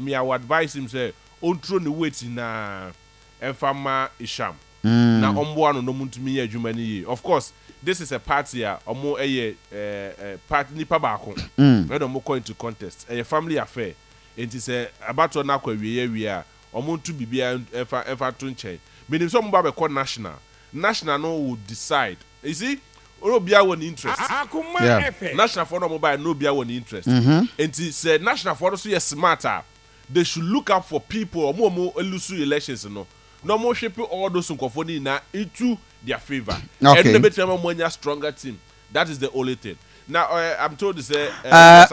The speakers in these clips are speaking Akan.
Me, I will advise him sɛ ɔnturo ne weight nyinaa ɛmfa ma Isham na ɔmboa no na ɔmo ntumi nyɛ adwuma no yie. Of course, this is a party a ɔmo yɛ party nipa baako ɛna ɔmo kɔ into contest. Ɛyɛ family affair, nti sɛ abatoɔ no akɔ awieɛ awie a, ɔmo nto biribiara ɛmfa nto nkyɛn. Menim sɛ ɔmo ba bɛkɔ national. National no will decide. You see, obiara wɔ ne interest. National foɔ no ɔmo baeɛ no, obiara wɔ ne interest. Nti sɛ national foɔ no so yɛ smart a, they should look up for people ɔmo a ɔmo lose elections no na ɔmo hwɛ all those nkurɔfoɔ no nyinaa into their favour. Ɛno na ebetumi ama ɔmo anya stronger team. That is the only thing. Now I'm told sɛ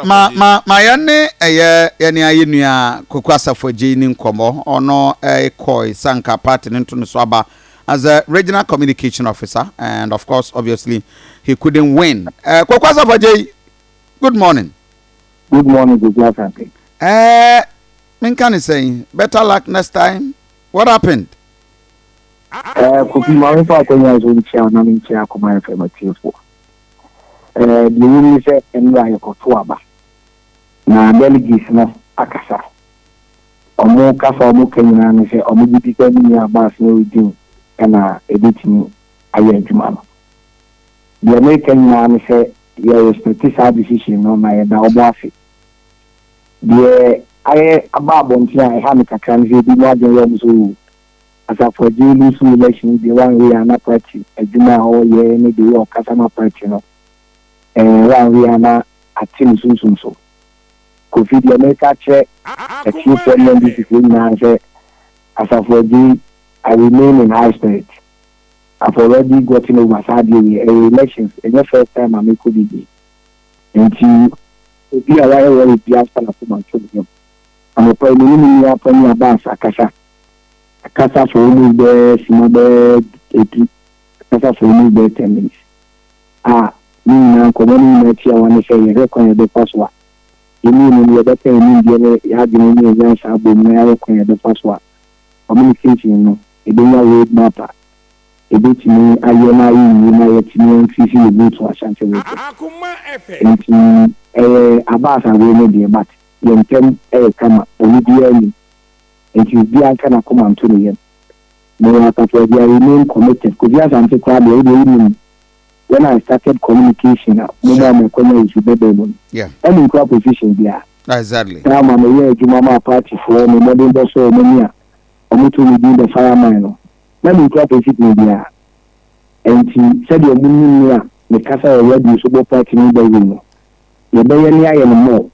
Ma yɛne ɛyɛ yɛne ayɛ nua Koko Asafo Agye ni nkɔmmɔ. Ɔno ɛkɔe sanka party no nto no so aba as a regional communication officer, and of course, obviously, he couldn't win. Koko Asafo Agye, good morning. Good morning, Kofi Asante. Menka ne sɛn, better luck next time. What happened? Kofi, maame, fa akɔnya so nkyia na menkyia Akoma FM atiefoɔ. Deɛ wɔ mu sɛ nnura yɛkɔto aba na delegates no akasa. Ɔmo kasa, ɔmo ka nyinaa ne sɛ ɔmo gye di sɛ ne nua Abbas ne Odin ɛna ebetumi ayɛ adwuma no. Deɛ meka nyinaa ne sɛ yɛ respect saa decision no na yɛda ɔmo ase. Deɛ ayɛ aba abɔnten a ɛha me kakra no sɛ ebi mu adwene yɛ ɔmo so Asafo Agye lose election deɛ, one way ana party adwuma a ɔyɛ ne deɛ ɔkasa ma party no, one way ana ate ne sunsun so. Kofi, deɛ meka kyerɛ atiefoɔ ne NDC foɔ nyinaa sɛ Asafo Agye, I remain in high spirit. I've already gotten over saa adeɛ wei. Ɛyɛ elections, ɛnyɛ first time a mekɔ bibi, nti obi a wayɛ wɔre bi afa n'akoma nto ne yam. Anɔpa yi, mene me nua pani Abbas akasa akasa for almost bɛɛ sima bɛɛ 8, akasa for almost bɛɛ 10 minutes a ne nyinaa nkɔmɔ no nyinaa tia wa ne sɛ yɛhwɛ kwan yɛbɛfa so a yɛn mu no yɛbɛka yɛn nimdeɛ ne yɛadwene ne yɛn nyansa abom na yɛayɛ kwan yɛbɛfa so a communication no ebɛnya road map a ebɛtumi ayɛ na ayɛ yie na yɛtumi increase yɛ vote wɔ Ashanti Region. Nti ɛyɛ Abbas awoe no deɛ, but yɛn ntɛm ɛyɛ kama, ɔno biara nim, nti obiara nka n'akoma nto ne yam. Mewɔ Asafo Agye, I remain committed. Kofi Asante koraa deɛ, wode wonim when I started communication a mo mu a mɛkɔnya issue bɛbɛn mu no, ɛne nkura position biara. Saa ma meyɛ adwuma ma partyfoɔ, me mmɔden bɔ so ɔmo ani a ɔmo to me din the fireman no, na menkura position biara. Nti sɛdeɛ ɔmo nim me a mekasa wɔ radio so bɔ party no bɛwi no, yɛbɛyɛ ne ayɛ no mɔ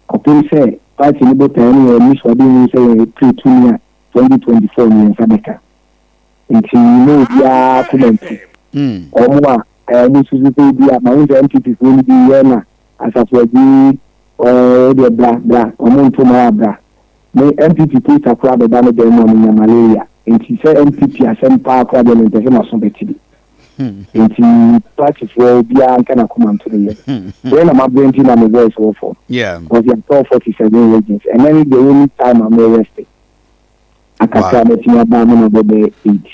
kɔpem sɛ party no botaeɛ no yɛ ani so ade hu sɛ yɛ pere tumi a 2024 mmiɛnsa bɛka. Nti ne obiara koma nti ɔmo a ɛmo susu sɛ bi a mahu sɛ NPP foɔ no bi yɛ na Asafo Agye ɛɛ deɛ, bra bra, ɔmo ntoma a bra me NPP poster koraa bɛba no dɛm mu a menya malaria. Nti sɛ NPP asɛm paa koraa deɛ, mempɛ sɛ maso bɛte bi. Nti partyfoɔ, obiara nka n'akoma nto ne yɛ wei na mabrɛ nti na me voice wɔ fam because yɛatɔ 47 regions, ɛnɛ ne the only time a me rest akakra mɛtumi aba me na bɛbɛ 8.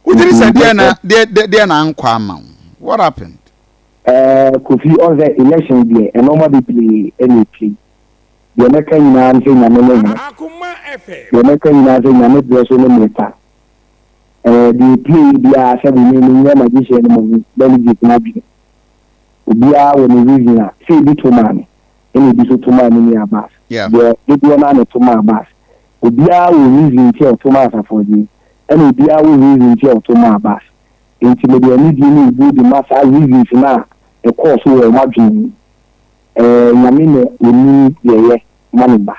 Wotiri sɛ deɛ na deɛ na ankɔ ama wo? What happened? Kofi, ɔn sɛ election deɛ, ɛnɔɔma bebree ɛna epie. Deɛ mɛka nyinaa sɛ Nyame ne hene. Deɛ mɛka nyinaa sɛ Nyame brɛ so ne mmirika. Deɛ epie biara sɛ me nyɛ magician no mo delegate n'adwene. Obiara wɔ ne reason a sɛ ebi to maa me ɛna ebi nso to maa me ne Abbas. Deɛ dodoɔ naa na to maa Abbas. Obiara wɔ reason nti a ɔto maa Asafo Agye, ɛna obiara wɔ reason nti a ɔto maa Abbas. Nti mede anidie ne obuo de ma saa reasons na ɛkɔɔ so wɔ ɔmo adwene mu. Nyame na onim yɛyɛ ma ne ba.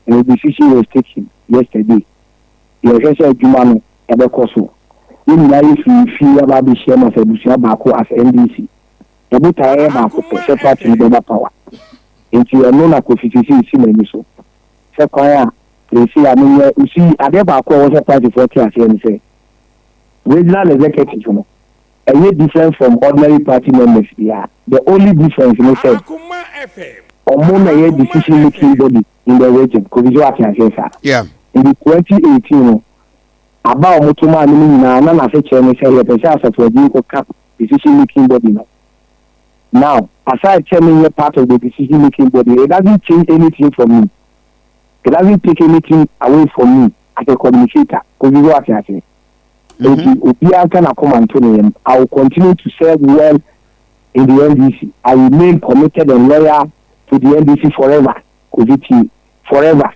And the decision was taken yesterday. Yɛhwɛ sɛ adwuma no ɛbɛkɔ so. Yɛn nyinaa yɛ firi fie aba abɛhyia mu as abusua baako as NDC. Yɛbotaeɛ yɛ baako pɛ sɛ party no bɛba power. Nti ɛno na Kofi sisi esi n'ani so sɛ kwan a esi a menyɛ osi adeɛ baako a ɛwɔ sɛ partyfoɔ te aseɛ no sɛ regional executive no ɛyɛ different from ordinary party members biara. The only difference ne sɛ ɔmo na ɛyɛ decision making body in the region. Kofi, so ate aseɛ saa? Yeah. In 2018 no, aba a ɔmo to maa no no nyinaa na n'ase kyerɛ ne sɛ yɛpɛ sɛ Asafo Agye kɔka decision making body no. Now, aside sɛ menyɛ part of the decision making body, it doesn't change anything for me. It doesn't take anything away from me as a communicator. Kofi, so ate ase? Nti obiara nka n'akoma nto ne yam. I will continue to serve well in the NDC. I remain committed and loyal to the NDC forever. Kofi tie, forever.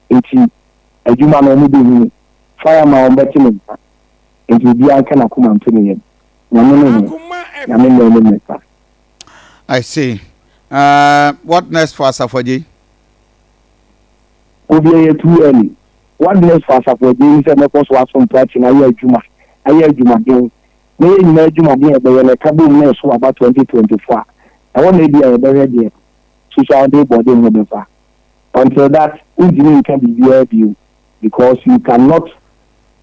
Nti adwuma no, ɔmo bɛhunu fireman, ɔmo bɛte ne nsa. Nti obiara nka n'akoma nto ne yam. Nyame ne ho, Nyame na ɛne ne fa. I see. What next for Asafo Adjei? Obi, ɛyɛ too early. What next for Asafo Adjei sɛ mɛkɔ so asom party na ayɛ adwuma, ayɛ adwumaden, na yɛ nyinaa adwumaden a ɛbɛyɛ no, ɛka bom na ɛso aba 2024 a, ɛwɔ na ebi a yɛbɛhwɛ deɛ social de bɔde ho bɛfa. Until that, ntumi nka biribiara bio, because you cannot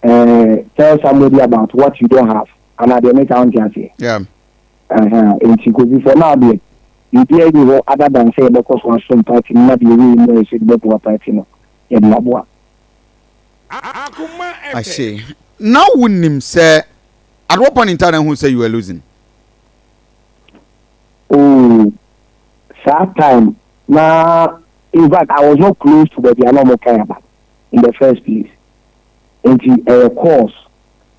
tell somebody about what you don't have. Ana deɛ meka wo nte aseɛ? Yeah. Nti Kofi, for now deɛ, biribiara ni hɔ other than sɛ yɛbɛkɔ so asom party no, na deɛ ɛwɔ mu a yɛsɛ de bɛboa party no, yɛde aboa. I see. Now wonim sɛ at what point in time who say you were losing? Oh, saa time na, in fact, I was not close to baabi a na ɔmo kan aba in the first place. Nti ɛyɛ course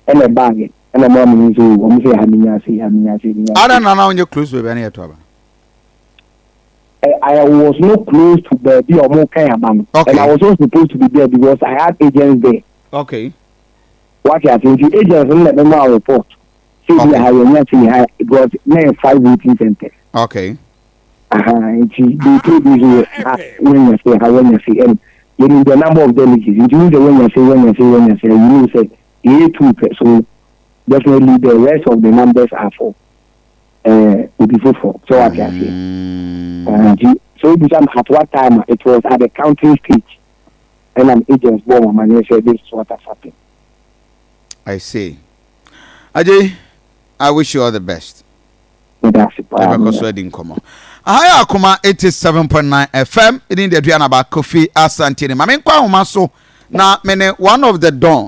ɛna ɛbaayɛ ɛna ɔmo amu nso ɔmo sɛ ha minya ase, ha minya ase, minya ase. Ada na wonyɛ close to baabi a na yɛto aba. I was not close to baabi a ɔmo kan aba no. And I was not supposed to be there because I had agents there. Wate ase? Nti agents no na ɛbɛma report sɛ bi ha yɛnya se ha, because na yɛ five voting centers. Aha, nti they told me sɛ ha wɔnya se, ha wɔnya se, and yɛnim the number of delegates. Nti wo sɛ wɔnya se, wɔnya se, wɔnya se, you know sɛ yɛyɛ two pɛ, so definitely the rest of the numbers are for obi foforɔ. So wate aseɛ? Nti so ebisa m at what time? It was at the counting stage ɛna agents bɔ wɔn amaneɛ sɛ this is what has happened. I see. Ajay, I wish you all the best. Meda ase paa. Yɛbɛkɔ so adi nkɔmmɔ. Aha yɛ Akoma 87.9 FM. Ɛne de aduane aba Kofi Asante ne ma menkɔ ahoma so na mene one of the don